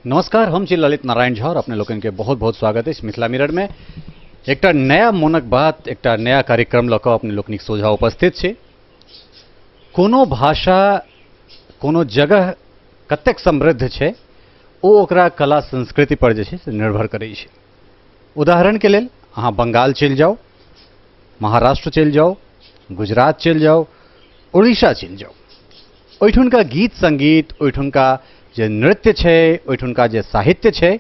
नमस्कार, हम छी ललित नारायण झा और अपने लोकनि के बहुत बहुत स्वागत अछि मिथिला मिरर में। एकटा नया मोनक बात, एकटा नया कार्यक्रम लऽ कऽ अपने लोकनिक सोझा उपस्थित छी। कोनो भाषा, कोनो जगह कतेक समृद्ध छै ओ ओकरा कला संस्कृति पर जे छै से निर्भर करै छै। उदाहरणके लेल अहाँ बंगाल चलि जाउ, महाराष्ट्र चलि जाउ, गुजरात चलि जाउ, उड़ीसा चलि जाउ, ओहिठुनका गीत सङ्गीत, ओहिठुनका जे नृत्य छै, ओहिठुनका जे साहित्य छै,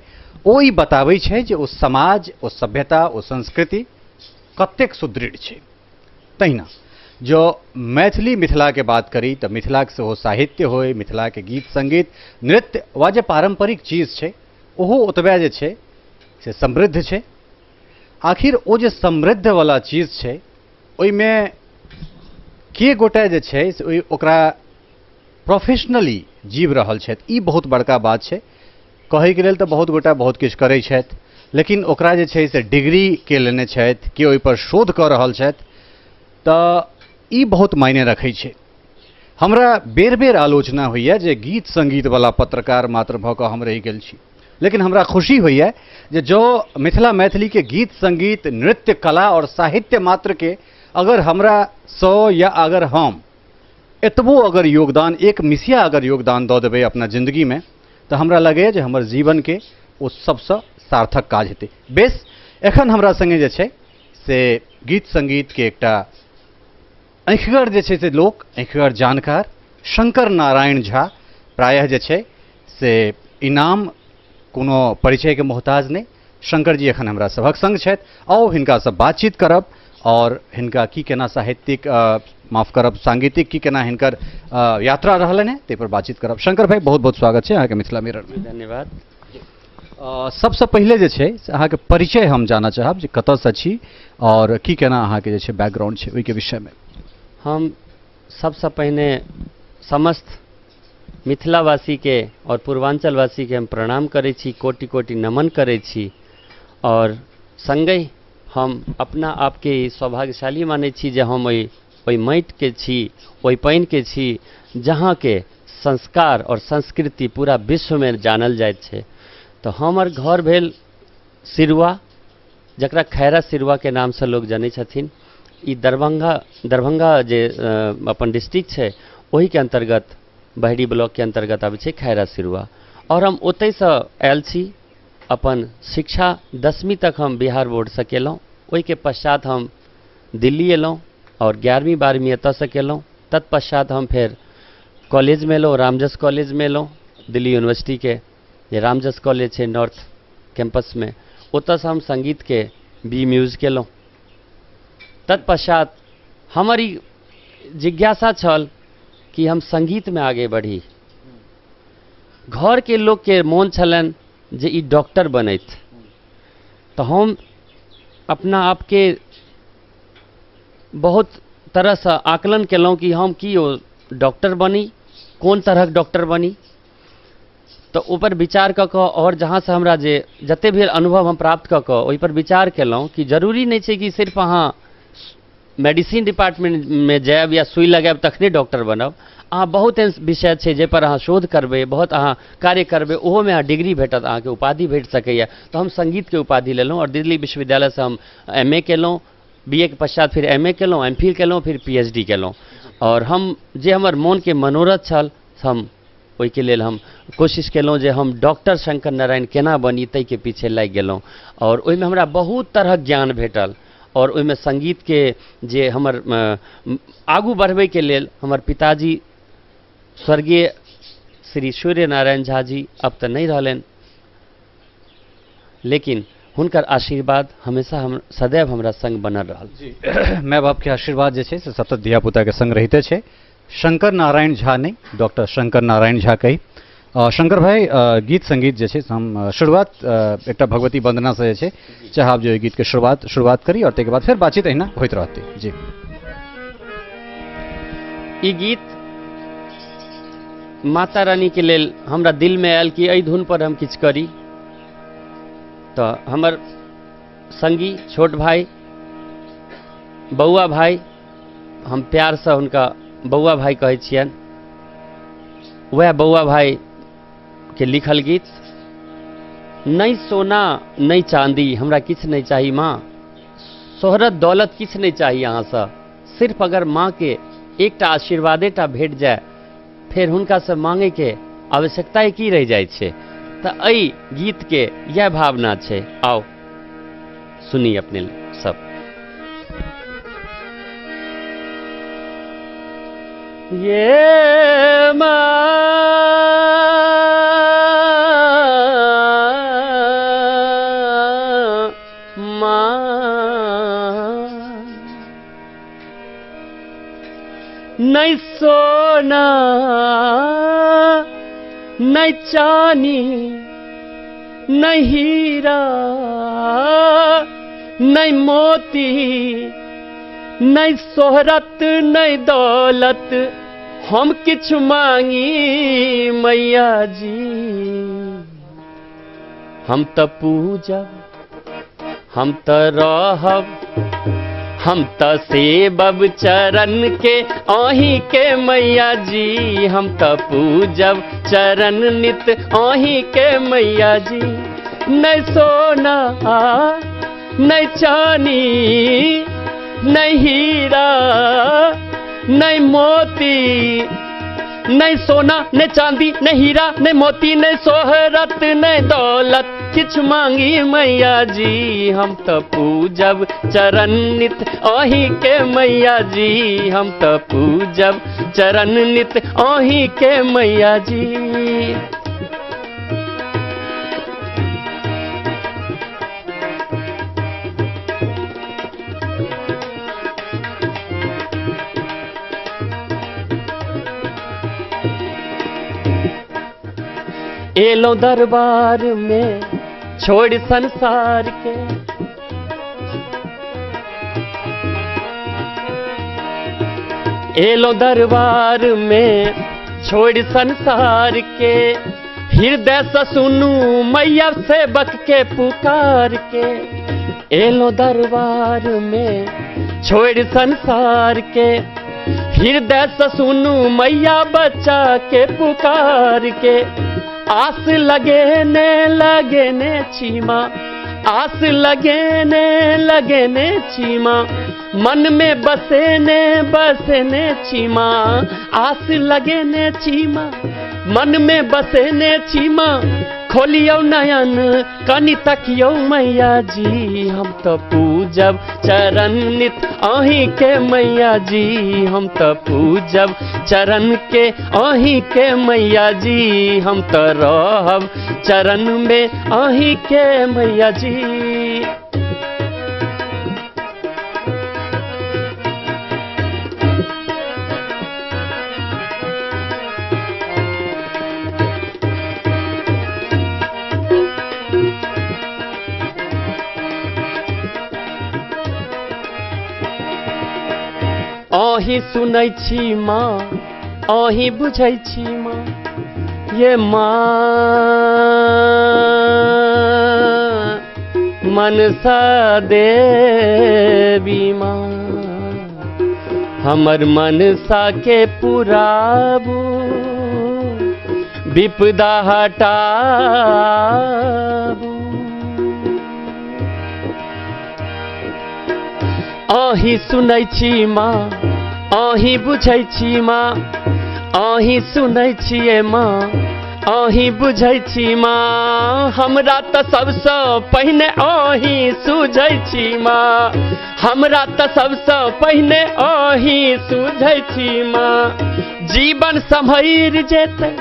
ओ ई बताबै छै जे ओ समाज, ओ सभ्यता, ओ संस्कृति कतेक सुदृढ़ छै। तहिना जँ मैथिली मिथिलाके बात करी तऽ मिथिलाके सेहो साहित्य होइ, मिथिलाके गीत सङ्गीत, नृत्य वा जे पारम्परिक चीज छै ओहो ओतबे जे छै से समृद्ध छै। आखिर ओ जे समृद्धवला चीज छै ओहिमे के गोटे जे छै से ओहि ओकरा प्रोफेशनली जीव रहल छथि, ई बहुत बड़का बात छै। कहैके लेल तऽ बहुत गोटा बहुत किछु करै छथि, लेकिन ओकरा जे छै से डिग्री के लेने छथि, के ओहिपर शोध कऽ रहल छथि, तऽ ई बहुत मायने रखै छै। हमरा बेर बेर आलोचना होइए जे गीत सङ्गीतवला पत्रकार मात्र भऽ कऽ हम रहि गेल छी, लेकिन हमरा खुशी होइए जे जँ मिथिला मैथिलीके गीत सङ्गीत, नृत्य कला आओर साहित्य मात्रके अगर हमरा सँ या अगर हम एतबो अगर योगदान, एक मिसिया अगर योगदान दऽ देबै अपना जिन्दगीमे, तऽ हमरा लगैए जे हमर जीवनके ओ सबसँ सार्थक काज हेतै। बेस, एखन हमरा सङ्गे जे छै से गीत सङ्गीतके एकटा अँखिगर जे छै से लोक, अँखिगर जानकार शंकर नारायण झा, प्रायः जे छै से इनाम कोनो परिचयके मोहताज नहि, शंकर जी एखन हमरा सभक संग छथि। आउ हिनकासँ बातचीत करब और हिनका की केना साहित्यिक, माफ करब, सांगीतिक की केना हिनकर यात्रा रहलनि हेँ, ताहि पर बातचीत करब। शंकर भाई, बहुत बहुत स्वागत छै अहाँके मिथिला मिररमे। धन्यवाद। सबसँ पहिले जे छै से अहाँके परिचय हम जानऽ चाहब जे कतऽसँ छी और की केना अहाँके जे छै बैकग्राउंड छै ओहिके विषयमे। हम सबसँ पहिने समस्त मिथिलावासीके आओर पूर्वाञ्चलवासीके हम प्रणाम करै छी, कोटि कोटि नमन करै छी और सङ्गहि हम अपना आपके ई सौभाग्यशाली मानै छी जे हम ओहि माटिके छी, ओहि पानिके छी जहाँके संस्कार आओर संस्कृति पूरा विश्वमे जानल जाइत छै। तऽ हमर घर भेल सिरुआ, जकरा खैरा सिरुआके नामसँ लोक जनै छथिन। ई दरभंगा दरभंगा जे अपन डिस्ट्रिक्ट छै ओहिके अन्तर्गत बहरी ब्लॉकके अन्तर्गत आबै छै खैरा सिरुआ। आओर हम ओतहिसँ आयल छी। अपन शिक्षा 10वीं तक हम बिहार बोर्डसँ केलहुँ। ओहिके पश्चात हम दिल्ली एलहुँ आओर 11वीं 12वीं एतऽसँ केलहुँ। तत्पश्चात हम फेर कॉलेजमे एलहुँ, रामजस कॉलेजमे एलहुँ, दिल्ली यूनिवर्सिटीके जे रामजस कॉलेज छै नॉर्थ कैम्पसमे, ओतऽसँ हम सङ्गीतके बी म्यूज केलहुँ। तत्पश्चात हमर ई जिज्ञासा छल कि हम सङ्गीतमे आगे बढ़ी। घरके लोकके मोन छलनि जे ई डॉक्टर बनैत, तऽ हम अपना आपके बहुत तरहसँ आकलन केलहुँ कि हम की ओ डॉक्टर बनी, कोन तरहक डॉक्टर बनी। तऽ ओहिपर विचार कऽ कऽ आओर जहाँसँ हमरा जे जतेक भी अनुभव हम प्राप्त कऽ कऽ ओहिपर विचार केलहुँ कि जरूरी नहि छै कि सिर्फ अहाँ मेडिसिन डिपार्टमेन्टमे जायब या सुइ लगायब तखने डॉक्टर बनब। अहाँ बहुत एहन विषय छै जाहिपर अहाँ शोध करबै, बहुत अहाँ कार्य करबै, ओहोमे अहाँ डिग्री भेटत, अहाँके उपाधि भेट सकैए। तऽ हम सङ्गीतके उपाधि लेलहुँ आओर दिल्ली विश्वविद्यालयसँ हम एम ए केलहुँ। बी ए के पश्चात फेर एम ए केलहुँ, एम फिल केलहुँ, फिर पी एच डी केलहुँ। आओर हम जे हमर मोनके मनोरथ छल, हम ओहिके लेल हम कोशिश केलहुँ जे हम डॉक्टर शंकर नारायण केना बनी, ताहिके पीछे लागि गेलहुँ। आओर ओहिमे हमरा बहुत तरहक ज्ञान भेटल आओर ओहिमे सङ्गीतके जे हमर आगू बढ़बैके लेल हमर पिताजी स्वर्गीय श्री सूर्य नारायण झा जी अब तऽ नहि रहलनि, लेकिन हुनकर आशीर्वाद हमेशा हम सदैव हमरा संग बनल रहल। जी, माय बापके आशीर्वाद जे छै से सतत धियापुताके संग रहिते छै। शंकर नारायण झा नहि, डॉक्टर शंकर नारायण झा कही। शंकर भाई, गीत संगीत जे छै से हम शुरुआत एकटा भगवती वंदना से जे छै चाहब जे ओहि गीतके शुरुआत शुरुआत करी और ताहिके बाद फेर बातचीत अहिना होइत रहतै। जी, ई गीत माता रानीके लेल हमरा दिलमे आयल कि एहि धुन पर हम किछु करी। तऽ हमर संगी छोट भाई बौआ भाई, हम प्यारसँ हुनका बौआ भाई कहै छियनि, वएह बौआ भाईके लिखल गीत नहि सोना नहि चाँदी हमरा किछु नहि चाही माँ, शोहरत दौलत किछु नहि चाही अहाँसँ, सिर्फ अगर माँके एकटा आशीर्वादेटा भेट जाय फेर हुनकासँ मांगैके आवश्यकता की रहि जाइ छै। तऽ एहि गीतके इएह भावना छै। आउ सुनी अपने सब। ये माँ माँ नहीं सोना नहीं चानी नहीं हीरा नहीं मोती नहीं शोहरत नहीं दौलत हम किछु मांगी मैया जी। हम त पूजब हम त रहब हम त सेबब चरण के अहीं के मैया जी। हम त पूजब चरण नित अहीं के मैया जी। नहीं सोना नहीं चानी नहीं हीरा नहीं मोती, नहीं सोना नहीं चांदी नहीं हीरा नहीं मोती नहीं शोहरत नहीं दौलत किछु मांगी मैया जी। हम त पूजब चरण नित अहीं के मैया जी। हम त पूजब चरण नित अहीं के मैया जी। एलो दरबार में छोड़ संसार के, एलो दरबार में छोड़ संसार के, हृदय से सुनू मैया सेवक के पुकार के। एलो दरबार में छोड़ संसार के, हृदय से सुनू मैया बच्चा के पुकार के। आस लगे ने लगे ने चीमा, आस लगे ने लगे ने चीमा, मन में बसे ने चीमा। आस लगे ने चीमा, मन में बसे ने चीमा, खोलियो नयन कनि तकियो मैया जी। हम त पूजब चरण नित अहीं के मैया जी। हम त पूजब चरण के अहीं के मैया जी। हम त रहब चरण में अहीं के मैया जी। अहीं सुनै छी माँ अहीं बुझै छी माँ, ये माँ मनसा देवी माँ, हमर मनसा के पुराबू विपदा हटाबू। अहीं सुनै छी माँ अहीं बुझै छी माँ, अहीं सुनै छियै माँ अहीं बुझै छी माँ, हमरा त सबसँ पहिने अहीं सुझै छी माँ। हमरा त सबसँ पहिने अहीं सुझै छी माँ। जीवन सम्हरि जेतै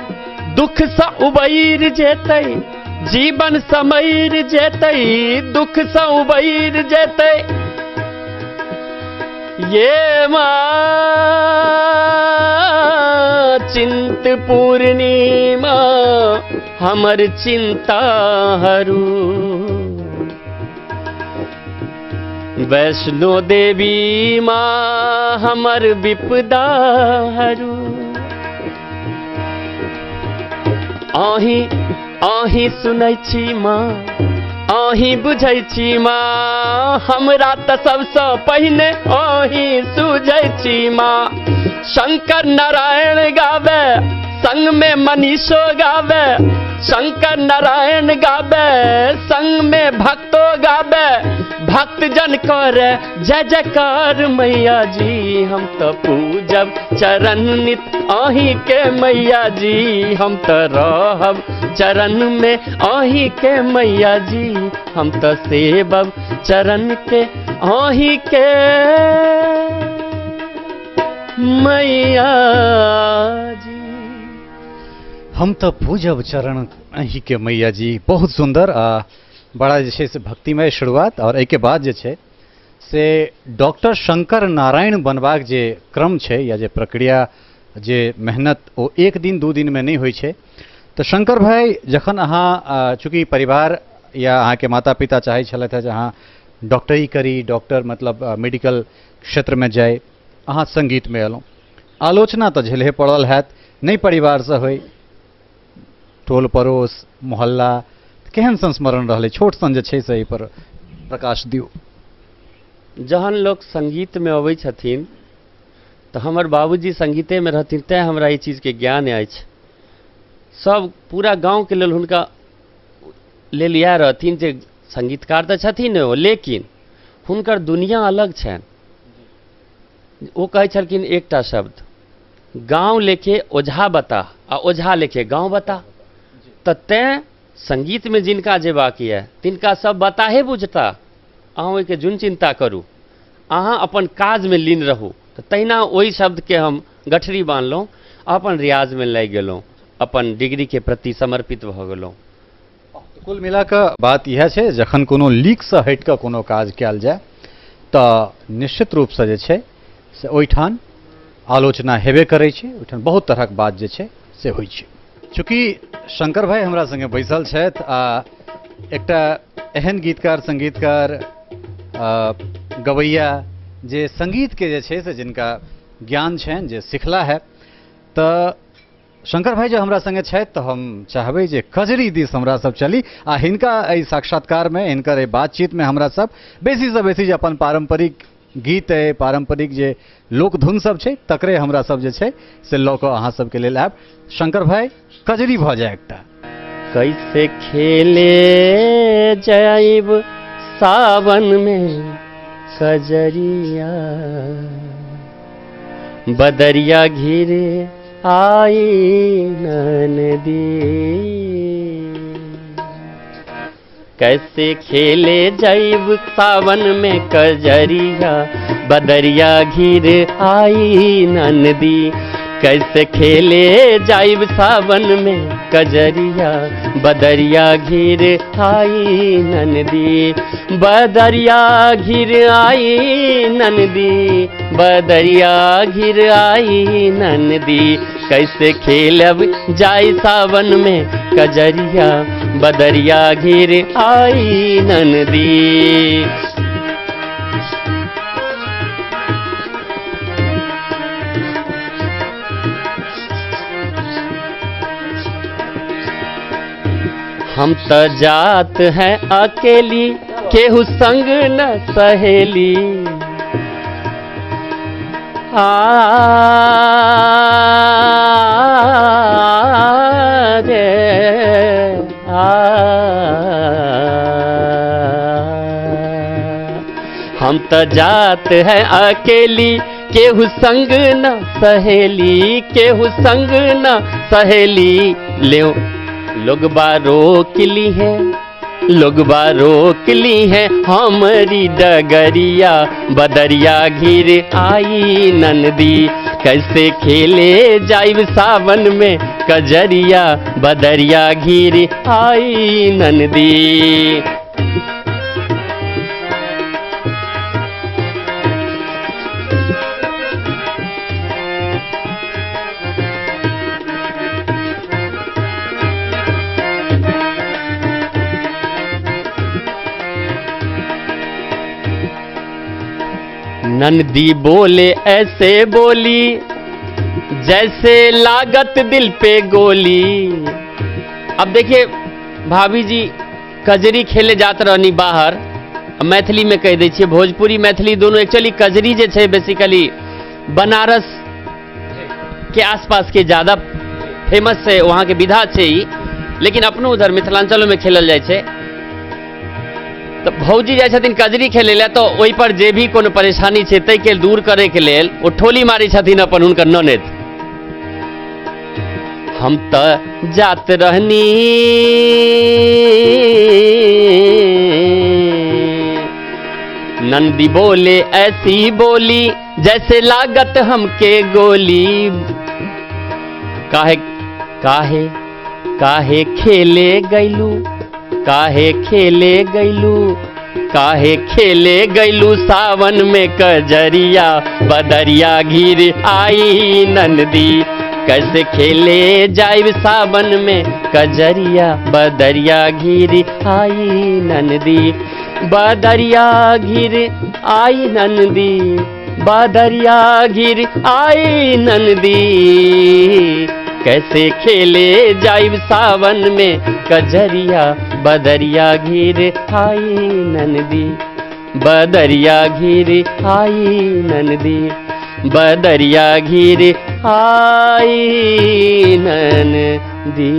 दुःखसँ उबरि जेतै, जीवन सम्हरि जेतै दुःखसँ उबरि जेतै। ये माँ चिंत पूर्णिमा हमर चिंता हरू, वैष्णो देवी माँ हमर विपदा हरू। अहीं अहीं सुनै छी माँ अहीं बुझै छी माँ, हमरा त सबसँ पहिने अहीं सुझै छी माँ। शंकर नारायण गावे संग में मनीषो गावे, शंकर नारायण गाबे, संग में भक्तो गाबे, भक्त जन करे जय जयकार मैया जी। हम तो पूजब चरण नित अहीं के मैया जी, हम तो रहब चरण में अहीं के मैया जी, हम तो सेवब चरण के अहीं के मैया जी। हम तो पूजब चरण अहीं के मैया जी। बहुत सुंदर आ बड़ा जे छै से भक्तिमय शुरुआत। और एहिके बाद जे छै से डॉक्टर शंकर नारायण बनबाक जे क्रम छै या जे प्रक्रिया, जे मेहनत, ओ एक दिन दू दिनमे नहि होइ छै। तऽ शंकर भाई, जखन अहाँ चूँकि परिवार या अहाँके माता पिता चाहै छलथि जे अहाँ डॉक्टरी करी, डॉक्टर मतलब मेडिकल क्षेत्रमे जाइ, अहाँ संगीतमे एलहुँ, आलोचना तऽ झेलहे पड़ल हैत, नहि परिवारसँ होइ, टोल पड़ोस मोहल्ला, केहन संस्मरण रहलै? छोट सन जे छै से एहिपर प्रकाश दियौ। जहन लोक संगीतमे अबै छथिन तऽ हमर बाबूजी संगीतेमे रहथिन, तैँ हमरा ई चीजके ज्ञान अछि। सब पूरा गाँवके लेल हुनका लेल इएह रहथिन जे संगीतकार तऽ छथिन ओ, लेकिन हुनकर दुनिया अलग छनि। ओ कहै छलखिन एकटा शब्द, गाँव लेखे ओझा बता आ ओझा लेखे गाँव बता। तऽ तैँ संगीतमे जिनका जेबाक यऽ तिनका सब बताहे बुझता, अहाँ ओहिके जुन चिन्ता करू, अहाँ अपन काजमे लीन रहू। तऽ तहिना ओहि शब्दके हम गठरी बान्हलहुँ, अपन रियाजमे लागि गेलहुँ, अपन डिग्रीके प्रति समर्पित भऽ गेलहुँ। कुल मिला कऽ बात इएह छै, जखन कोनो लीकसँ हटि कऽ कोनो काज कयल जाय तऽ निश्चित रूपसँ जे छै से ओहिठाम आलोचना हेबे करै छै, ओहिठाम बहुत तरहक बात जे छै से होइ छै। चूँकि शंकर भाई हमरा संगे बैसल छथि आ एकटा एहन गीतकार संगीतकार गवैया जे संगीतके जे छै से जिनका ज्ञान छनि, जे सिखला है, तऽ शंकर भाई जे हमरा संगे छथि तऽ हम चाहबै जे कजरी दिस हमरा सब चली आ हिनका एहि साक्षात्कारमे, हिनकर एहि बातचीतमे हमरा सब बेसीसँ बेसी जे अपन पारम्परिक गीत अइ, पारम्परिक जे लोकधुन सब छै, तकरे हमरा सब जे छै से लऽ कऽ अहाँ सबके लेल आयब। शंकर भाई, कजरी भऽ जाय एकटा। कैसे खेले जाइब सावन में कजरिया, बदरिया घिरे आई नदी। कैसे खेले जाइब सावन में कजरिया, बदरिया घिर आई नदी। कैसे खेले जाइब सावन में कजरिया, बदरिया घिर आई नदी। बदरिया घिर आई नदी, बदरिया घिर आई नदी। कैसे खेलब जाय सावन में कजरिया, बदरिया घिर आई नदी। हम तो जात हैं अकेली, केहू संग न सहेली। आ रे आ, हम तो जात हैं अकेली, केहू संग न सहेली, केहू संग न सहेली। ले लोगबा रोक ली है, लोगबा रोक ली है हमारी डगरिया, बदरिया घिर आई नंदी। कैसे खेले जाइब सावन में कजरिया, बदरिया घिर आई नंदी। नंदी बोले ऐसे बोली, जैसे लागत दिल पे गोली। अब देखिए भाभी जी कजरी खेले जात रहनी बाहर, मैथिली में कह दै छियै, भोजपुरी मैथिली दोनों। एक्चुअली कजरी जे छै बेसिकली बनारस के आसपास के ज़्यादा फेमस है, वहाँ के विधा छै ई। लेकिन अपनो उधर मिथिलांचलोमे खेलल जाइ छै। तऽ भौजी जाइ छथिन कजरी खेलै लए, तऽ ओहिपर जे भी कोनो परेशानी छै ताहिके दूर करैके लेल ओ ठोली मारै छथिन अपन हुनकर ननैद। हम तऽ जात रहनी नंदी बोले ऐसी बोली जैसे लागत हमके गोली, काहे काहे काहे खेले गैलू, काहे खेले गैलू, काहे खेले गैलू सावन में कजरिया बदरिया घिर आई नंदी, कैसे खेले जाइब सावन में कजरिया बदरिया घिर आई नंदी, बदरिया घिर आई नंदी, बदरिया घिर आई नंदी, कैसे खेले जाइब सावन में कजरिया बदरिया घिर आई नंदी, बदरिया घिर आई नंदी, बदरिया घिर आई नंदी।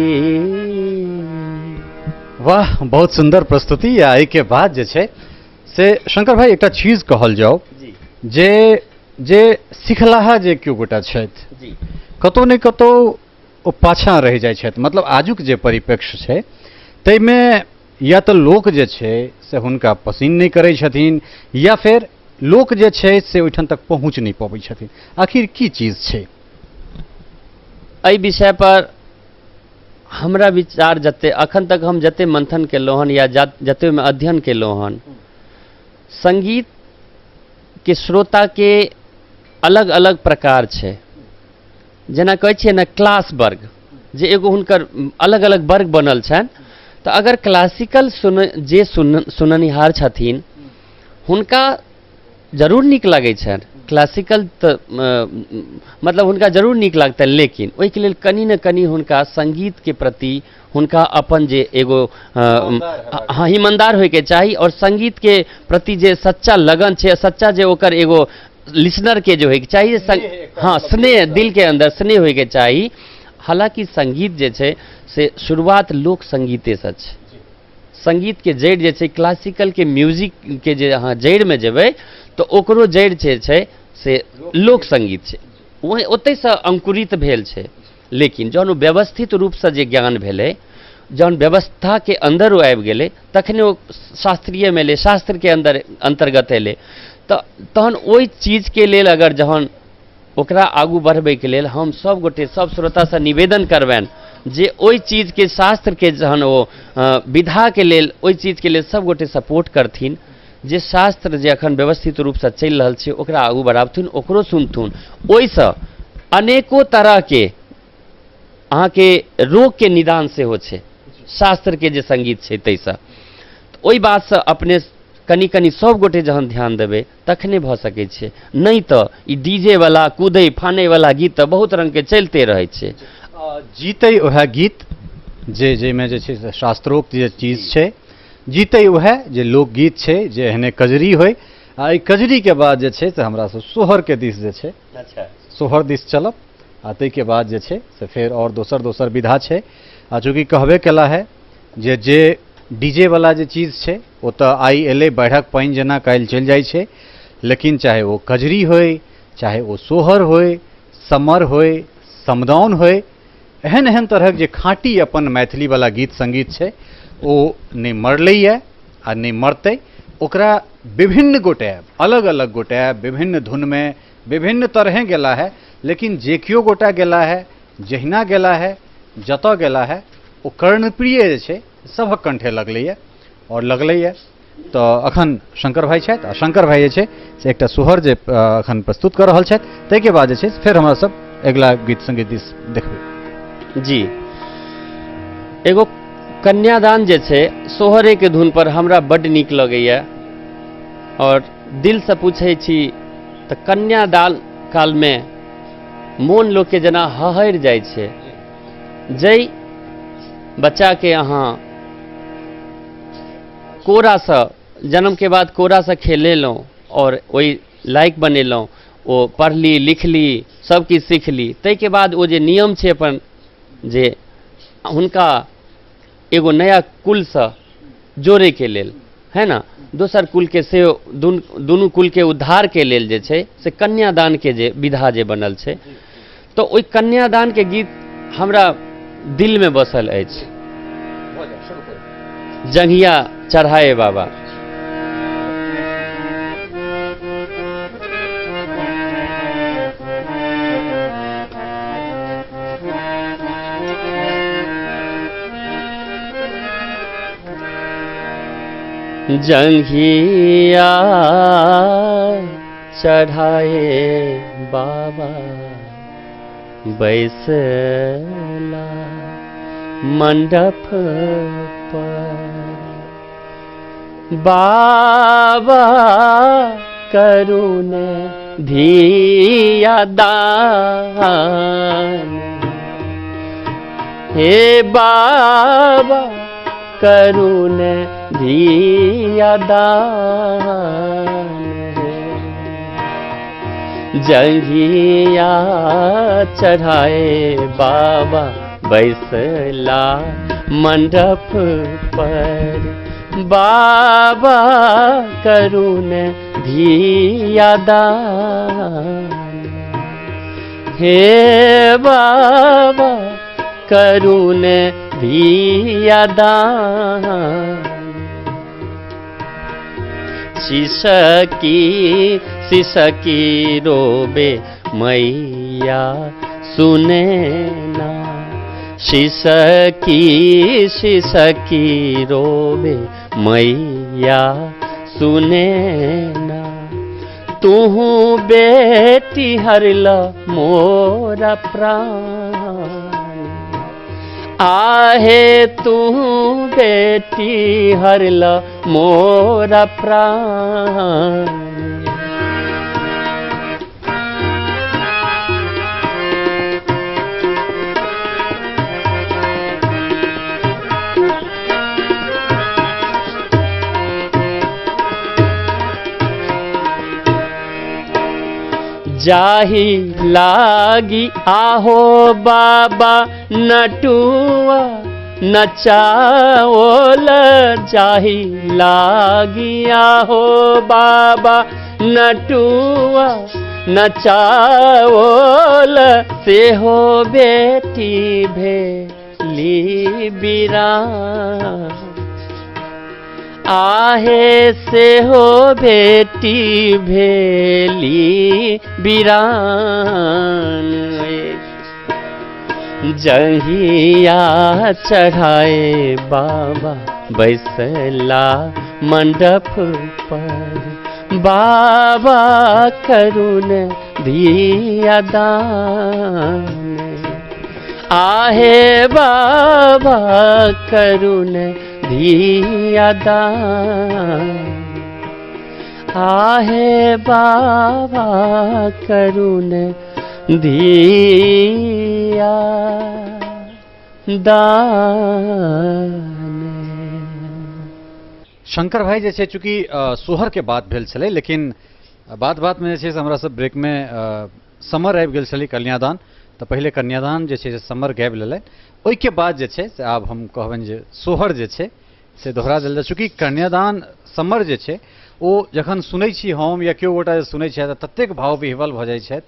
वाह, बहुत सुंदर प्रस्तुति। आ एहिके बाद जे छै से शंकर भाई एकटा चीज कहल जाओ जे जे सिखलाहा जे केओ गोटा छथि जी कतौ ने कतौ ओ पाछाँ रहि जाइ छथि। मतलब आजुक जे परिप्रेक्ष्य छै ताहिमे या तऽ लोक जे छै से हुनका पसिन नहि करै छथिन या फेर लोक जे छै से ओहिठाम तक पहुँच नहि पबै छथिन। आखिर की चीज छै? एहि विषय पर हमरा विचार जते अखन तक हम जते मंथन केलहुँ हन या जते ओहिमे अध्ययन केलहुँ हन, संगीत के श्रोता के अलग अलग प्रकार छै। जेना कहै छियै ने क्लास वर्ग, जे एगो हुनकर अलग अलग वर्ग बनल छनि। तऽ अगर क्लासिकल सुन जे सुननिहार छथिन हुनका जरूर नीक लागै छनि क्लासिकल, तऽ मतलब हुनका जरूर नीक लागतनि, लेकिन ओहिके लेल कनि ने कनि हुनका संगीतके प्रति हुनका अपन जे एगो हाँ ईमानदार होइके चाही और संगीतके प्रति जे सच्चा लगन छै, सच्चा जे ओकर एगो लिसनर के जे होइके चाही, हाँ स्नेह, दिल के अंदर स्नेह होइके चाही। हालाँकि संगीत जे छै से शुरुआत लोक संगीतेसँ छै। संगीत के जड़ि जे छै क्लासिकल के म्यूजिक के जे अहाँ जड़िमे जेबै तऽ ओकरो जड़ि जे छै से लोक संगीत छै, वही ओतहिसँ अंकुरित भेल छै। लेकिन जहन ओ व्यवस्थित रूपसँ जे ज्ञान भेलै, जहन व्यवस्थाके अन्दर ओ आबि गेलै, तखने ओ शास्त्रीयमे एलै, शास्त्रके अन्दर अन्तर्गत एलै। तऽ तहन ओहि चीजके लेल अगर जहन ओकरा आगू बढ़बैके लेल हम सब गोटे सब श्रोतासँ निवेदन करबनि जे ओहि चीजके शास्त्रके जहन ओ विधाके लेल ओहि चीजके लेल सब गोटे सपोर्ट करथिन, जे शास्त्र जे अखन व्यवस्थित रूपसँ चलि रहल छै ओकरा आगू बढ़ाबथुन, ओकरो सुनथुन। ओहिसँ अनेको तरहके अहाँके रोगके निदान सेहो छै शास्त्रके जे संगीत छै ताहिसँ। ओहि बातसँ अपने कनि कनि सब गोटे जहन ध्यान देबै तखने भऽ सकै छै, नहि तऽ ई डीजे वाला कूदै फानै वाला गीत तऽ बहुत रंगके चलिते रहै छै। जीतै उएह गीत जे जाहिमे जे छै से शास्त्रोक्त जे चीज छै, जीतै उएह जे लोकगीत छै जे एहने कजरी होइ। आ एहि कजरीके बाद जे छै से हमरा सब सोहरके दिस जे छै सोहर दिस चलब, आ ताहिके बाद जे छै से फेर आओर दोसर दोसर विधा छै। आ चूँकि कहबे केला है जे जे डीजे वाला जे चीज छै ओ तऽ आइ एलै बाढ़िक पानि जेना काल्हि चलि जाइ छै, लेकिन चाहे ओ कजरी होइ, चाहे ओ सोहर होइ, समर होइ, समदाउन होइ, एहन एहन तरहक जे खाँटी अपन मैथिली वाला गीत संगीत छै ओ नहि मरलैए आ नहि मरतै। ओकरा विभिन्न गोटे अलग अलग गोटे विभिन्न धुनमे विभिन्न तरहें गेला है, लेकिन जे केओ गोटा गेला है, जहिना गेला है, जतऽ गेला है, ओ कर्णप्रिय जे छै सभक कंठे लगलैए और लगलैए। तऽ अखन शंकर भाई छथि, आ शंकर भाई जे छै से एकटा सोहर जे अखन प्रस्तुत कऽ रहल छथि, ताहिके बाद जे छै फेर हमरा सब अगिला गीत संगीत दिस देखबै। जी, एगो कन्यादान जे छै सोहरेके धुन पर हमरा बड्ड नीक लगैए और दिलसँ पूछै छी तऽ कन्यादान कालमे मोन लोकके जेना हहरि जाइ छै। जै बच्चाके अहाँ कोरासँ जन्मके बाद कोरासँ खेलेलहुँ और ओहि लायक बनेलहुँ, ओ पढ़ली लिखली सब किछु सिखली, ताहिके बाद ओ जे नियम छै अपन जे हुनका एगो नया कुलसँ जोड़ैके लेल, है ना, दोसर कुलके सेहो दुनू कुलके उद्धारके लेल जे छै से कन्यादानके जे विधा जे बनल छै, तऽ ओहि कन्यादानके गीत हमरा दिलमे बसल अछि। जंघिया चढ़ाए बाबा। जंघिया चढ़ाए बाबा बैसला मंडप पर, बाबा करुण धिया दान, हे बाबा करुण धिया दान, जंघिया चढ़ाए बाबा बैसला मंडप पर, बाबा करुण धिया दान, हे बाबा करुण धिया दान। सिसकी सिसकी रोबे मैया सुने ना, सिसकी सिसकी रोबे मैया सुने ना, तुहू बेटी हरल मोरा प्राण, आहे तू बेटी हरल मोरा प्राण। जाही लागी आहो बाबा नटुआ नचाओल, जाही लागी आहो बाबा नटुआ नचाओल, सेहो बेटी भेली बिरान, आहे सेहो बेटी भेली बिरान। जंघिया चढ़ाए बाबा बैसला मंडप पर, बाबा करुण धिया दान, आहे बाबा करुण धिया दान, आहे बाबा करुण धिया दान। शंकर भाई जे छै चूँकि सोहर के बात भेल छलै, लेकिन बात बात में जे छै से हमरा सब ब्रेक में समर आबि गेल छलै कन्यादान, तऽ पहिले कन्यादान जे छै से समर गाबि लेलनि, ओहिके बाद जे छै से आब हम कहबनि जे सोहर जे छै से दोहरा देल जाय। चूँकि कन्यादान समर जे छै ओ जखन सुनै छी हम या केओ गोटा जे सुनै छथि तऽ ततेक भाव विह्वल भऽ जाइ छथि।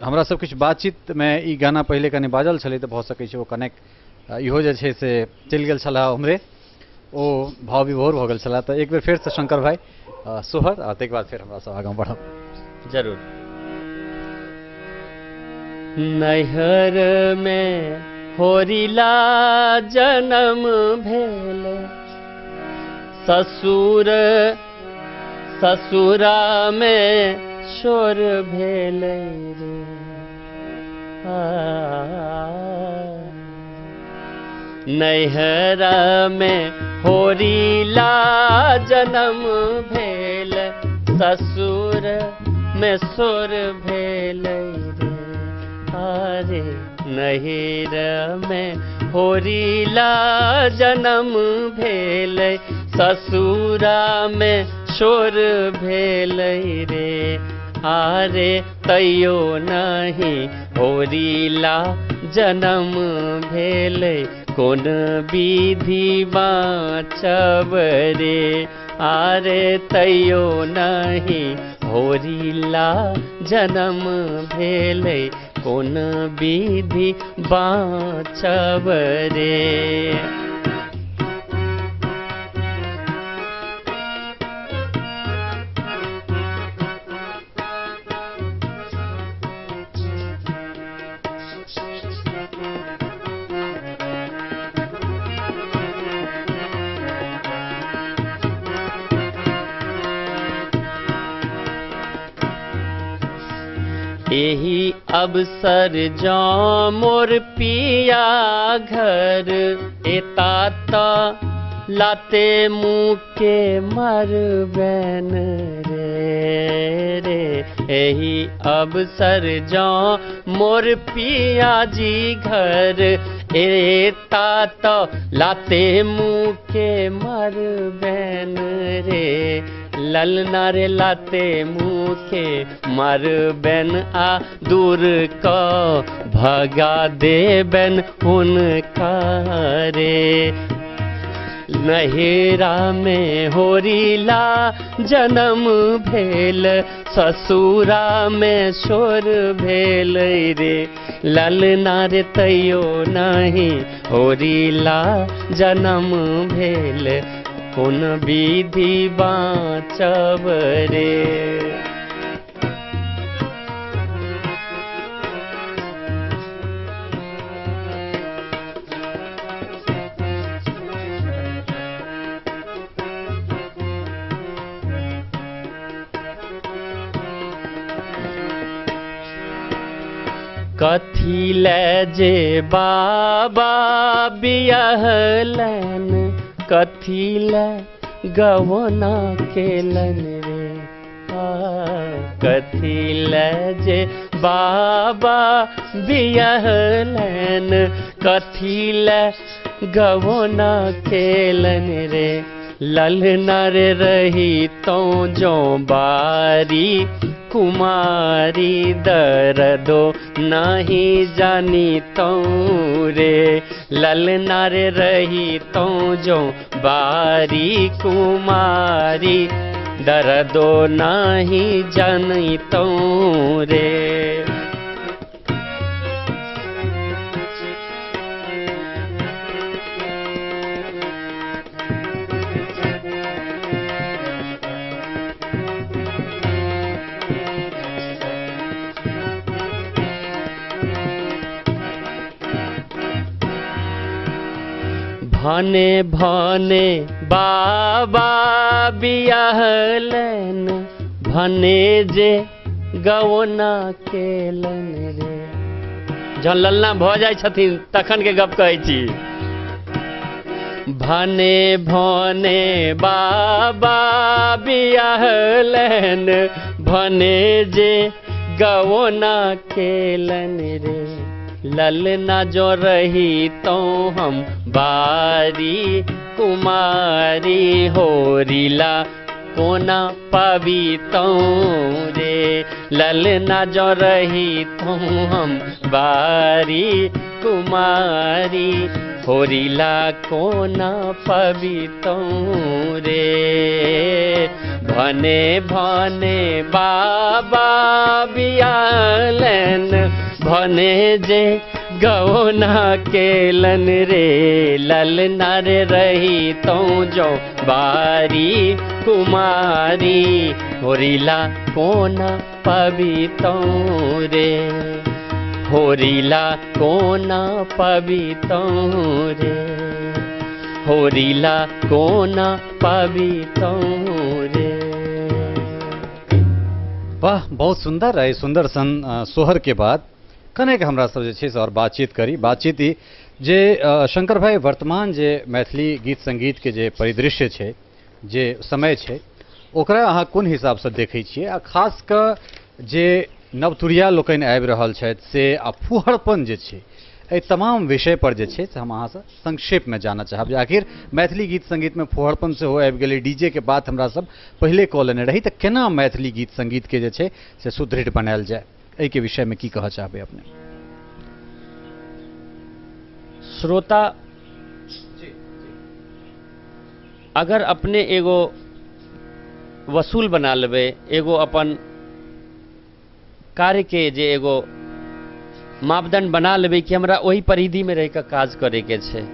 हमरा सब किछु बातचीतमे ई गाना पहिले कनि बाजल छलै तऽ भऽ सकै छै ओ कनेक इहो जे छै से चलि गेल छलाह उम्हरे, ओ भाव विभोर भऽ गेल छलाह। तऽ एक बेर फेरसँ शंकर भाई सोहर आ ताहिके बाद फेर हमरा सब आगाँ बढ़ब। जरूर। नैहर में होरिला जन्म भेल, ससुर ससुरा में शोर भेल रे, नैहर में होरिला जन्म भेल, ससुर में शोर भेल रे, अरे नैहर में होरिला जन्म भेल, ससुरा में शोर भेल रे, आरे तैयो नहीं होरिला जन्म भेल, कोन विधि बाँचब रे। आरे तैयो नहीं होरिला जन्म भेलै कोन विधि बाँचब रे। एही अवसर जँ मोर पिया घर एता त लाते मुँहके मरबैन रे रे। एही अवसर जँ मोर पिया जी घर एता त लाते मुँहके मरबैन रे। ललना रे लाते मुँहके मरबैन आ दूर क भगा देबैन हुनका रे। नहिरा में होरिला जन्म भेल ससुरा में शोर भेल रे। ललना रे तैयो नहीं होरिला जन्म भेल कोन विधि बाँचब रे। कथी ले जे बाबा बियहलैन कथी ले गवना केलन रे। कथी ले जे बाबा बियहलैन कथी ले गवना केलन रे। ललना रे रही तो जो बारी कुमारी दर्दो नहीं जानी तो रे। ललना रे रही तो जो बारी कुमारी दर्दो नहीं जानी तो रे। भने भने बाबा बियाहलैन भने जे गवना केलन रे। जहन ललना भऽ जाइ छथिन तखन के गप कहै छी। भने भने बाबा बियाहलैन भने जे गवना केलन रे। ललना जो रही तो हम बारी कुमारी होरिला कोना पाबी तो रे। ललना जो रही तो हम बारी कुमारी होरिला कोना पाबी तो रे। भने भने बाबा बियाहलैन भने जे गौना केलन रे। ललना रे रही तो जो बारी कुमारी होरिला कोना पाबी तो रे। होरिला कोना पाबी तो रे। होरिला कोना पाबी तो रे। वाह, बहुत सुंदर है। सुंदर सन सोहर के बाद कनेक हमरा सब जे छै से और बातचीत करी। बातचीत ई जे शंकर भाई, वर्तमान जे मैथिली गीत संगीत के जे परिदृश्य छै, जे समय छै, ओकरा अहाँ कोन हिसाबसँ देखै छियै? आ खास कऽ जे नवतुरिया लोकनि आबि रहल छथि से आ फुहड़पन जे छै, एहि तमाम विषय पर जे छै से हम अहाँसँ संक्षेपमे जानऽ चाहब जे आखिर मैथिली गीत संगीतमे फुहड़पन सेहो आबि गेलै। डीजे के बात हमरा सब पहिले कऽ लेने रही, तऽ केना मैथिली गीत संगीतके जे छै से सुदृढ़ बनायल जाय, एहिके विषयमे की कहऽ चाहबै अपने? श्रोता अगर अपने एगो वसूल बना लेबै, एगो अपन कार्यके जे एगो मापदंड बना लेबै कि हमरा ओहि परिधिमे रहिकऽ काज करैके छै,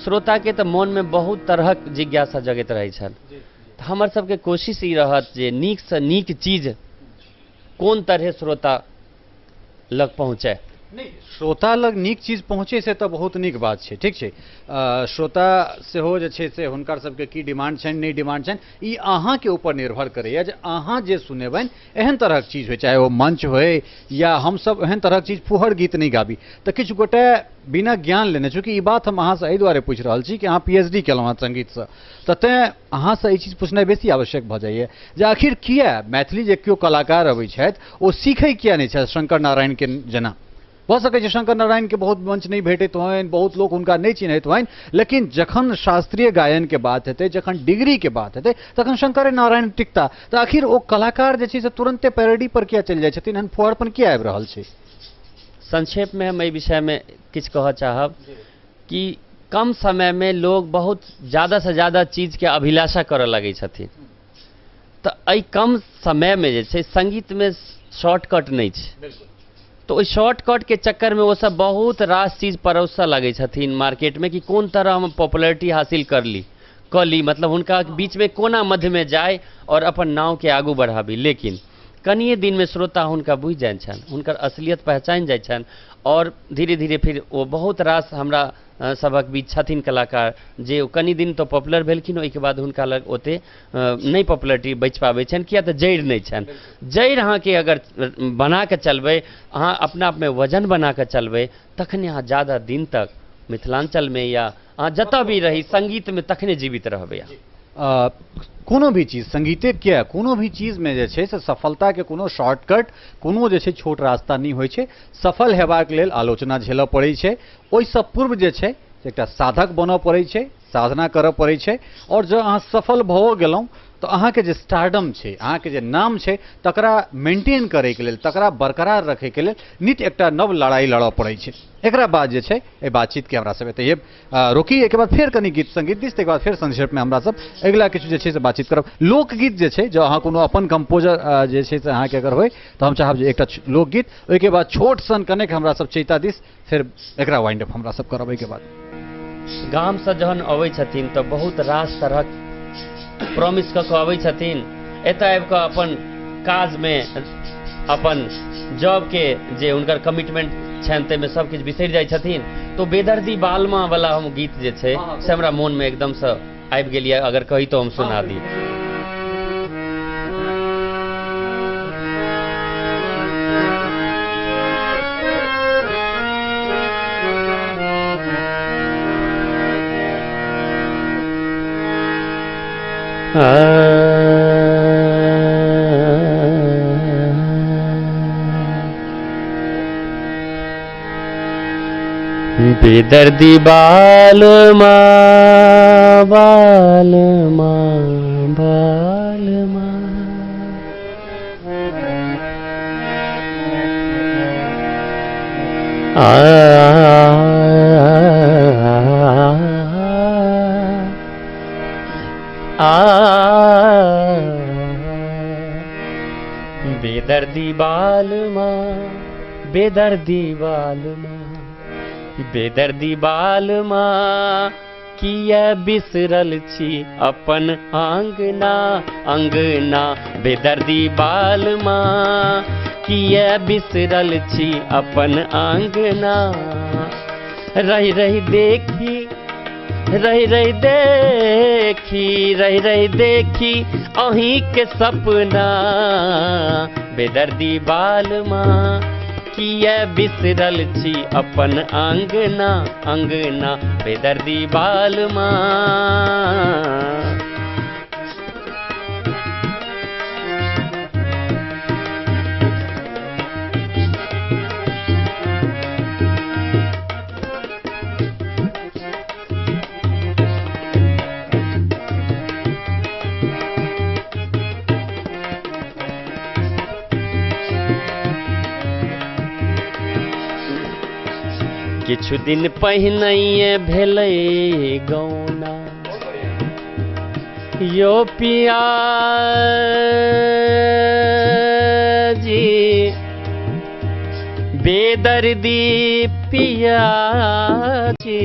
श्रोताके तऽ मोनमे बहुत तरहक जिज्ञासा जगैत रहै छनि। तऽ हमर सबके कोशिश ई रहत जे नीकसँ नीक चीज कोन तरहे श्रोता लग पहुँचै। नहि, श्रोता लग नीक चीज पहुँचै से तऽ बहुत नीक बात छै, ठीक छै। श्रोता सेहो जे छै से हुनकर सबके की डिमांड छनि, नहि डिमांड छनि, ई अहाँके ऊपर निर्भर करैए जे अहाँ जे सुनेबनि एहन तरहक चीज होइ, चाहे ओ मंच होइ या हमसब एहन तरहक चीज फुहर गीत नहि गाबी। तऽ किछु गोटे बिना ज्ञान लेने, चूँकि ई बात हम अहाँसँ एहि दुआरे पूछि रहल छी कि अहाँ PhD केलहुँ हँ संगीतसँ, तऽ तेँ अहाँसँ ई चीज पूछनाइ बेसी आवश्यक भऽ जाइए जे आखिर किया मैथिली जे केओ कलाकार अबै छथि ओ सीखै किया नहि छथि शंकर नारायणके जेना। भऽ सकै छै शंकर नारायणके बहुत मंच नहि भेटैत होइन, बहुत लोक हुनका नहि चिन्हैत होइन, लेकिन जखन शास्त्रीय गायनके बात हेतै, जखन डिग्रीके बात हेतै, तखन शंकर नारायण टिकता। तऽ आखिर ओ कलाकार जे छै से तुरन्ते पैरोडी पर किया चलि जाइ छथिन, एहन फुहरपन किया आबि रहल छै? संक्षेपमे हम एहि विषयमे किछु कहऽ चाहब कि कम समयमे लोग बहुत ज़्यादासँ ज़्यादा चीजके अभिलाषा करऽ लगै छथिन। तऽ एहि कम समयमे जे छै संगीतमे शॉर्टकट नहि छै, तऽ ओहि शॉर्टकटके चक्करमे ओ सब बहुत रास चीज परोसऽ लगै छथिन मार्केटमे कि कोन तरह हम पॉपुलरिटी हासिल कर ली कऽ ली, मतलब हुनका बीचमे कोना मध्यमे जाय आओर अपन नावके आगू बढ़ाबी। लेकिन कनिए दिनमे श्रोता हुनका बुझि जाइ छनि, हुनकर असलियत पहचानि जाइ छनि आओर धीरे धीरे फिर ओ बहुत रास हमरा सभक बीच छथिन कलाकार जे ओ कनि दिन तऽ पॉपुलर भेलखिन, ओहिके बाद हुनका लग ओते नहि पॉपुलरिटी बचि पाबै छनि, किया तऽ जड़ि नहि छनि। जड़ि अहाँके अगर बना कऽ चलबै, अहाँ अपना आपमे वजन बना कऽ चलबै, तखने अहाँ ज़्यादा दिन तक मिथिलाञ्चलमे या अहाँ जतऽ भी रही संगीतमे तखने जीवित रहबै। अहाँ कोनो भी चीज संगीते किया, कोनो भी चीजमे जे छै से सफलताके कोनो शॉर्टकट, कोनो जे छै छोट रास्ता नहि होइ छै। सफल हेबाक लेल आलोचना झेलऽ पड़ै छै, ओहिसँ पूर्व जे छै एकटा साधक बनऽ पड़ै छै, साधना करऽ पड़ै छै। आओर जँ अहाँ सफल भऽ गेलहुँ तऽ अहाँके जे स्टारडम छै, अहाँके जे नाम छै, तकरा मेंटेन करैके लेल, तकरा बरकरार रखैके लेल नित एकटा नव लड़ाइ लड़ऽ पड़ै छै। एकरा बाद जे छै एहि बातचीतके हमरा सब एतहिए रोकी, एहिके बाद फेर कनि गीत संगीत दिस, ताहिके बाद फेर संक्षेपमे हमरा सब अगिला किछु जे छै से बातचीत करब। लोकगीत जे छै, जँ अहाँ कोनो अपन कम्पोजर जे छै से अहाँके अगर होइ तऽ हम चाहब जे एकटा लोकगीत, ओहिके बाद छोट सन कनेक हमरा सब चैता दिस, फेर एकरा वाइंड अप हमरा सब करब। एहिके बाद गामसँ जहन अबै छथिन तऽ बहुत रास तरहक प्रॉमिस कऽ कऽ अबै छथिन, एतऽ आबि कऽ अपन काजमे अपन जॉबके जे हुनकर कमिटमेंट छनि ताहिमे सब किछु बिसरि जाइ छथिन। तो बेदर्दी बालमा वाला हम गीत जे छै से हमरा मोनमे एकदमसँ आबि गेल यऽ, अगर कही तऽ हम सुना दी। बेदर्दी बालमा बालमा बालमा, आ आ बेदर्दी बालमा बेदर्दी बालमा बेदर्दी बालमा, किया बिसरल छी अपन अंगना अंगना। बेदर्दी बालमा किया बिसरल छी अपन अंगना। रही रही देखी रही रही देखी रही रही देखी अहीं के सपना। बेदर्दी बालमा किया बिसरल छी अपन अंगना अंगना। बेदर्दी बालमा। किछु दिन पहिनैये भेलै गौना, यो पिया जी बेदर्दी पिया जी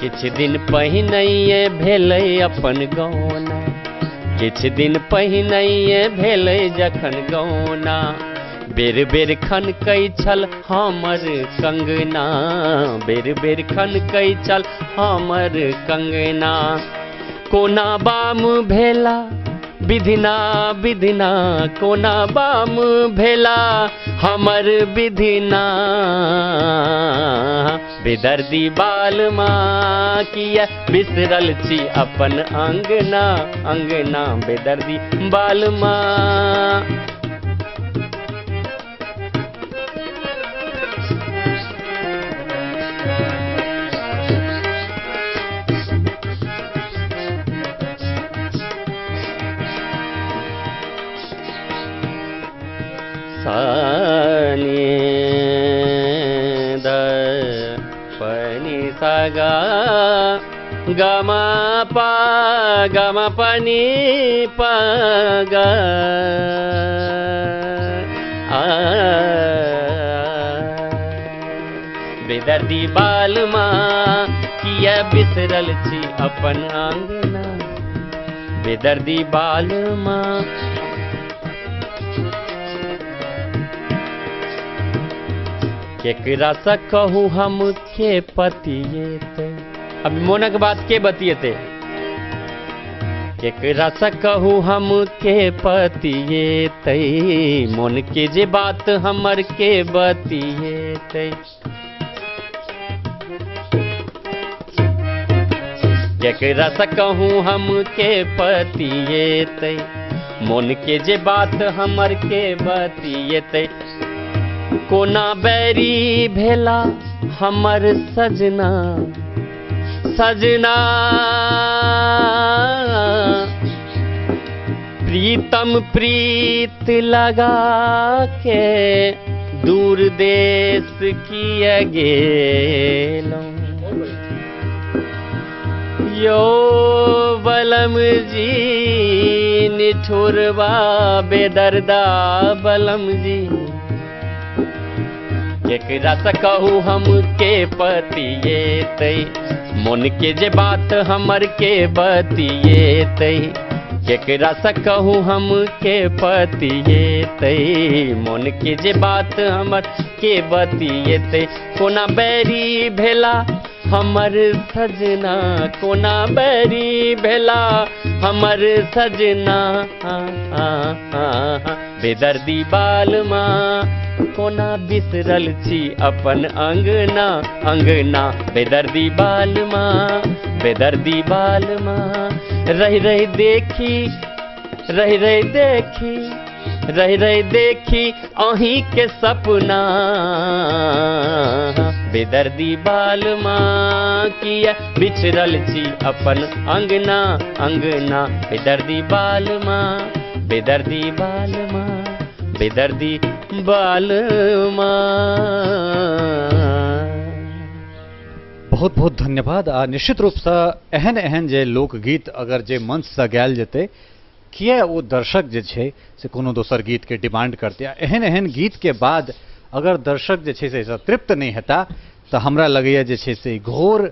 किछु दिन पहिनैये भेलै अपन गौना, किछु दिन पहिनैये भेलै जखन गौना, बेर बेर खनकै छल हमर कंगना, बेर बेर खनकै छल हमर कंगना। कोना बाम भेला विधिना विधिना, कोना बाम भेला हमर विधिना। बेदर्दी बालमा किया बिसरल छी अपन अंगना अंगना, बेदर्दी बालमा। सा नि ध प नि सा गा ग म प ग म प नि प ग आ। बेदर्दी बालमा किया बिसरल छी अपन अंगना, बेदर्दी बालमा। केकरा से कहू हम के पतिएते, अब मोनक बात के बतिएते। केकरा से कहू हम के पतिएते, मोन के जे बात हमर के बतिएते। केकरा से कहू हम के पतिएते, मोन के जे बात हमर के बतिएते। कोना बैरी भेला हमर सजना सजना, प्रीतम प्रीत लगा के दूर देश किया गेलौं। यो बलम जी निठुरवा बेदर्दा बलम जी, केकरा से कहू हम के पतिएते, मोन के जे बात हमर के बतिएते। केकरा से कहू हम के पतिएते, मोन के जे बात हमर के बतिएते। कोना बैरी भेला हमर सजना, कोना बैरी भेला हमर सजना। बेदर्दी बालमा कोना बिसरल छी अपन अंगना अंगना, बेदर्दी बालमा बेदर्दी बालमा। रहि रहि देखी रहि रहि देखी रहि रहि देखी अहीं के सपना, बेदर्दी बालमा किया बिछड़ल छी अपन अंगना अंगना, बेदर्दी बालमा बेदर्दी बालमा बेदर्दी बालमा। बहुत बहुत धन्यवाद। आ निश्चित रूपसँ एहन एहन जे लोकगीत अगर जे मंचसँ गायल जेतै, किया ओ दर्शक जे छै से कोनो दोसर गीतके डिमांड करतै। आ एहन एहन गीतके बाद अगर दर्शक जे छै से एहिसँ तृप्त नहि हेता तऽ हमरा लगैए जे छै से घोर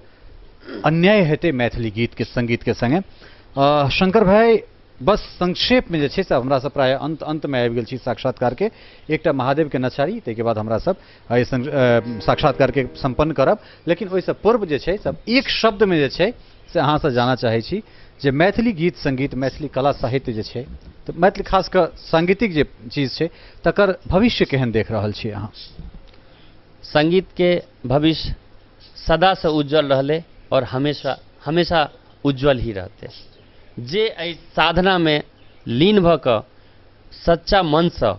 अन्याय हेतै मैथिली गीतके संगीतके सङ्गे। शंकर भाई, बस संक्षेप में जे छै से हमरा सब प्रायः अंत अंत में आबि गेल छी साक्षात्कारके। एकटा महादेवके नचारी, ताहिके बाद हमरा सब एहि साक्षात्कारके सम्पन्न करब। लेकिन ओहिसँ पूर्व जे छै सब एक शब्दमे जे छै से अहाँसँ जानऽ चाहै छी जे मैथिली गीत संगीत, मैथिली कला साहित्य जे छै, तऽ मैथिली खास कऽ सांगीतिक जे चीज छै तकर भविष्य केहन देख रहल छी अहाँ? संगीत के भविष्य सदासँ उज्जवल रहलै और हमेशा हमेशा उज्जवल ही रहतै। जे एहि साधनामे लीन भऽ कऽ सच्चा मनसँ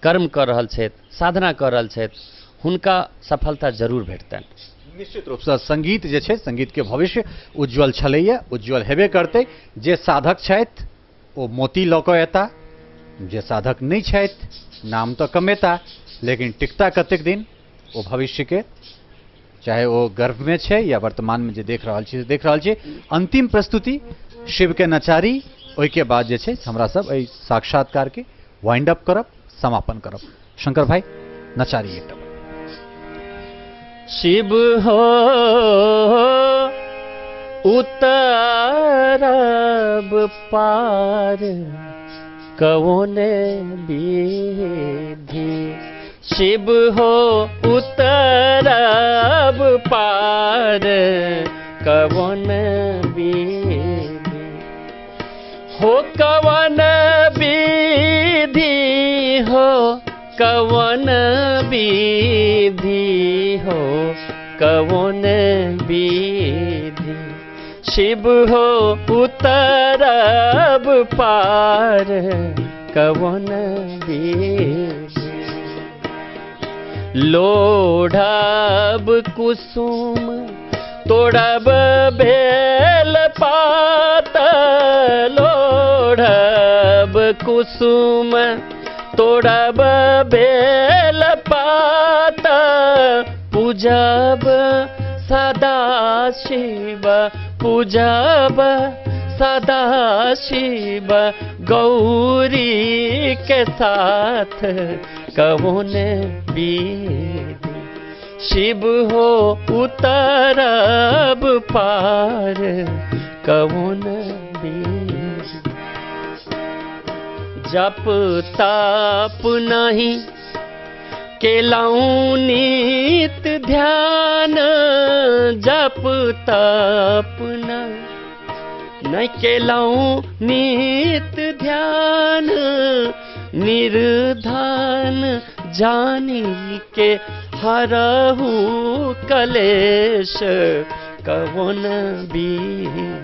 कर्म कऽ रहल छथि, साधना कऽ रहल छथि, हुनका सफलता जरूर भेटतनि। निश्चित रूपसँ संगीत जे छै, संगीतके भविष्य उज्जवल छलैए, उज्जवल हेबे करतै। जे साधक छथि ओ मोती लऽ कऽ एता, जे साधक नहि छथि नाम तऽ कमेता, लेकिन टिकता कतेक दिन ओ भविष्यके चाहे ओ गर्भमे छै या वर्तमानमे जे देख रहल छी से देख रहल छी। अंतिम प्रस्तुति शिवके नचारी, ओहिके बाद जे छै हमरा सब एहि साक्षात्कारके वाइंड अप करब, समापन करब। शंकर भाई, नचारी एकटा। शिव हो उतरब पार कौने विधि, शिव हो उतरब पार कौन विधि, हो कवन विधि, हो कवन विधि, हो कवन विधि, शिव हो उतरब पार कवन विधि। लोढ़ब कुसुम तोड़ब बेल पात, लोढ़ब कुसुम तोड़ब बेल पात, पूजब सदा शिव, पूजब सदा शिव गौरी के साथ कौन विधि, शिव हो उतरब पार कौन विधि। जप ताप नहीं केलाऊं नित ध्यान, जप ताप नहीं केलाऊं नित ध्यान, निर्धन जानी के हरहु कलेश कवन विधि,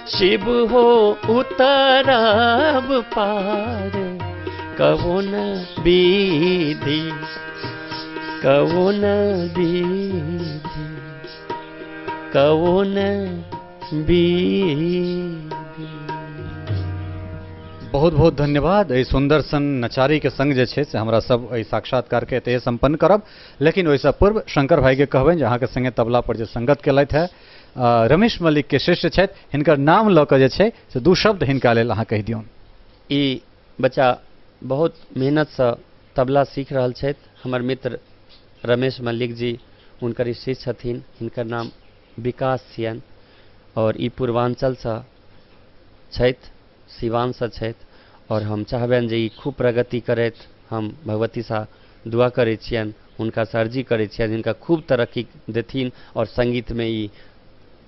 शिव हो उतरब पार कवन विधि, कवन विधि, कवन विधि। बहुत बहुत धन्यवाद। एहि सुंदर सन नचारी के संग जे छै से हमरा सब एहि साक्षात्कार के एतहि संपन्न करब, लेकिन ओहिसँ पूर्व शंकर भाई के कहबनि जे अहाँके संगे तबला पर जे संगत केलथि है रमेश मल्लिक के शिष्य छथि, हिनकर नाम लऽ कऽ जे छै से दू शब्द हिनका लेल अहाँ कहि दियौन। ई बच्चा बहुत मेहनतसँ तबला सीख रहल छथि। हमर मित्र रमेश मल्लिक जी हुनकर ई शिष्य छथिन, हिनकर नाम विकास छियनि और ई पूर्वांचलसँ छथि, सिवानसँ छथि और हम चाहबनि जे ई खूब प्रगति करथि। हम भगवतीसँ दुआ करै छियनि, हुनकासँ अर्जी करै छियनि हिनका खूब तरक्की देथिन और संगीतमे ई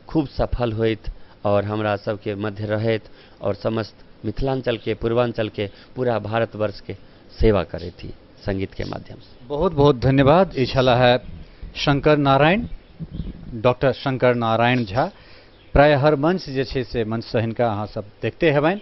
खूब सफल होइत और हमरा सबके मध्य रहैत और समस्त मिथिलांचल के, पूर्वांचल के, पूरा भारतवर्ष के सेवा करैत संगीत के माध्यम से। बहुत बहुत धन्यवाद। ई छला है शंकर नारायण, डॉक्टर शंकर नारायण झा। प्राय हर मंच जे छै से मंचसँ हिनका अहाँ सब देखते हेबनि,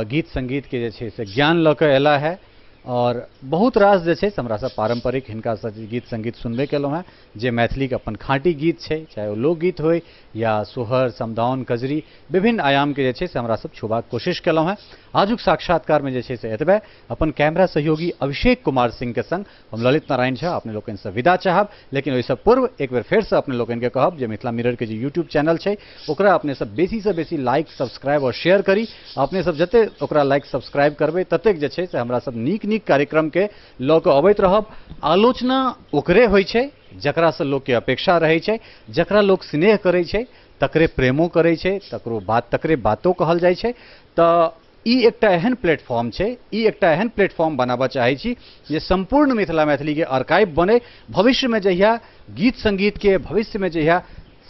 गीत संगीत के जे छै से ज्ञान लऽ कऽ अयला है और बहुत रास जे छै से हमरा सब पारंपरिक हिनकासँ गीत संगीत सुनबे केलहुँ हेँ जे मैथिलीके अपन खाँटी गीत छै, चाहे ओ लोकगीत होइ या सोहर, समदाउन, कजरी, विभिन्न आयामके जे छै से हमरा सब छुबाक कोशिश केलहुँ हेँ। आजुक साक्षात्कारमे जे छै से एतबे। अपन कैमरा सहयोगी अभिषेक कुमार सिंह के संग हम ललित नारायण झा अपने लोकनिसँ विदा चाहब, लेकिन ओहिसँ पूर्व एक बेर फेरसँ अपने लोकनिके कहब जे मिथिला मिरर के जे यूट्यूब चैनल छै ओकरा अपने सब बेसीसँ बेसी लाइक, सब्सक्राइब और शेयर करी। अपने सब जतेक ओकरा लाइक सब्सक्राइब करबै ततेक जे छै से हमरा सब नीक नीक कार्यक्रम के लऽ कऽ अबैत रहब। आलोचना ओकरे होइ छै जकरासँ लोकके अपेक्षा रहै छै, जकरा लोक स्नेह करै छै तकरे प्रेमो करै छै, तकरो बात तकरे बातो कहल जाइ छै। तऽ ई एकटा एहन प्लेटफॉर्म छै, ई एकटा एहन प्लेटफॉर्म बनाबऽ चाहै छी जे सम्पूर्ण मिथिला मैथिलीके आर्काइव बनै। भविष्यमे जहिया गीत संगीतके, भविष्यमे जहिया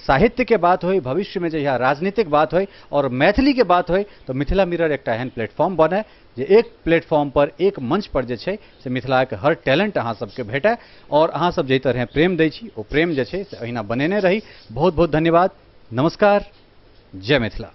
साहित्यके बात होइ, भविष्यमे जहिया राजनीतिक बात होइ और मैथिलीके बात होइ, तऽ मिथिला मिरर एकटा एहन प्लेटफॉर्म बनै जे एक प्लेटफॉर्म पर, एक मंच पर जे छै से मिथिलाके हर टैलेंट अहाँ सबके भेटै और अहाँ सब जाहि तरहे प्रेम दै छी ओ प्रेम जे छै से अहिना बनेने रही। बहुत बहुत धन्यवाद। नमस्कार, जय मिथिला।